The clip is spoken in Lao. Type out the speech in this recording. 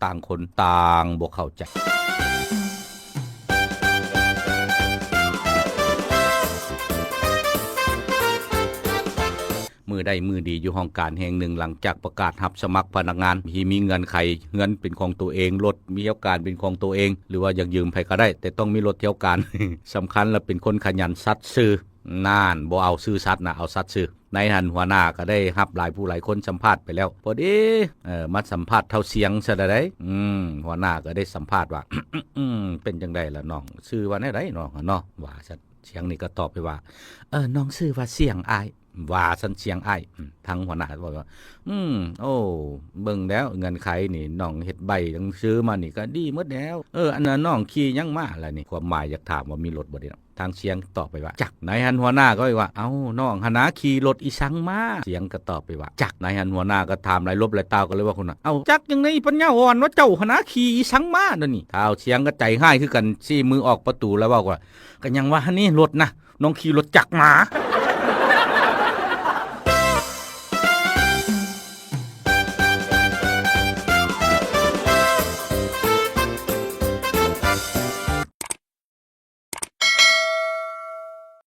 ຕ່າງຄົນຕ່າງບໍ່ເຂົ້າໃຈ. ມື້ໃດມື້ດີຢູ່ຫ້ອງການແຫ່ງໜຶ່ງ ຫຼັງຈາກປະກາດຮັບສະໝັກພະນັກງານທີ່ມີເງື່ອນໄຂ ເຮືອນເປັນຂອງໂຕເອງ, ລົດມີແຖວການເປັນຂອງໂຕເອງ ຫຼືວ່າຢາກຢືມໃຜກໍໄດ້ ແຕ່ຕ້ອງມີລົດແຖວການ ສຳຄັນລະເປັນຄົນຂະຫຍັນສັດຊື່. ນັ້ນ ບໍ່ເອົາຊື່ສັດນະ ເອົາສັດຊື່. ໃນຫັ້ນຫົວໜ້າກໍໄດ້ຮັບຫຼາຍຜູ້ຫຼາຍຄົນສຳພາດໄປແລ້ວ ພໍດີ ເອີ ມາສຳພາດທ້າວຊຽງຊະໃດ໋. ອືມ ຫົວໜ້າກໍໄດ້ສຳພາດວ່າ ເປັນຈັ່ງໃດລະນ້ອງ ຊື່ວ່າແນວໃດນ້ອງເນາະ ວ່າຊັ້ນ. ຊຽງນີ້ກໍຕອບໄປວ່າ ເອີ ນ້ອງຊື່ວ່າຊຽງອ້າຍ ວ່າຊັ້ນ ຊຽງອ້າຍ. ອືມ ທາງຫົວໜ້າກໍບອກວ່າ ອືມ ໂອ້ ເບິ່ງແລ້ວເງື່ອນໄຂນີ້ ນ້ອງເຮັດໃບໜັງສືມານີ້ກໍດີໝົດແລ້ວ. ເອີ ອັນນ່າ ນ້ອງຂີ່ຫຍັງມາລະນີ້? ຄວາມໝາຍຢາກຖາມວ່າມີລົດບໍ່ເດເນາະ. ທາງຊຽງຕອບໄປວ່າ ຈັກ. ໃນຫັ້ນຫົວໜ້າກໍວ່າ ເອົ້າ ນ້ອງຫັ້ນນະຂີ່ລົດອີສັງມາ? ຊຽງກໍຕອບໄປວ່າ ຈັກ. ໃນຫັ້ນຫົວໜ້າກໍຖາມຫຼາຍລົບຫຼາຍຕາວ ກໍເລີຍວ່າ ຄຸນນະ ເອົ້າ ຈັກຈັ່ງໃດ ປັນຍາອ່ອນເນາະ ເຈົ້າຫັ້ນນະຂີ່ອີສັງມາດຽວນີ້? ທ້າວຊຽງກໍໃຈຮ້າຍຄືກັນ ຊີ້ມືອອກປະຕູແລ້ວເວົ້າວ່າ ກໍຍັງວ່າຫັ້ນນີ້ ລົດນະ ນ້ອງຂີ່ລົດຈັກມາ.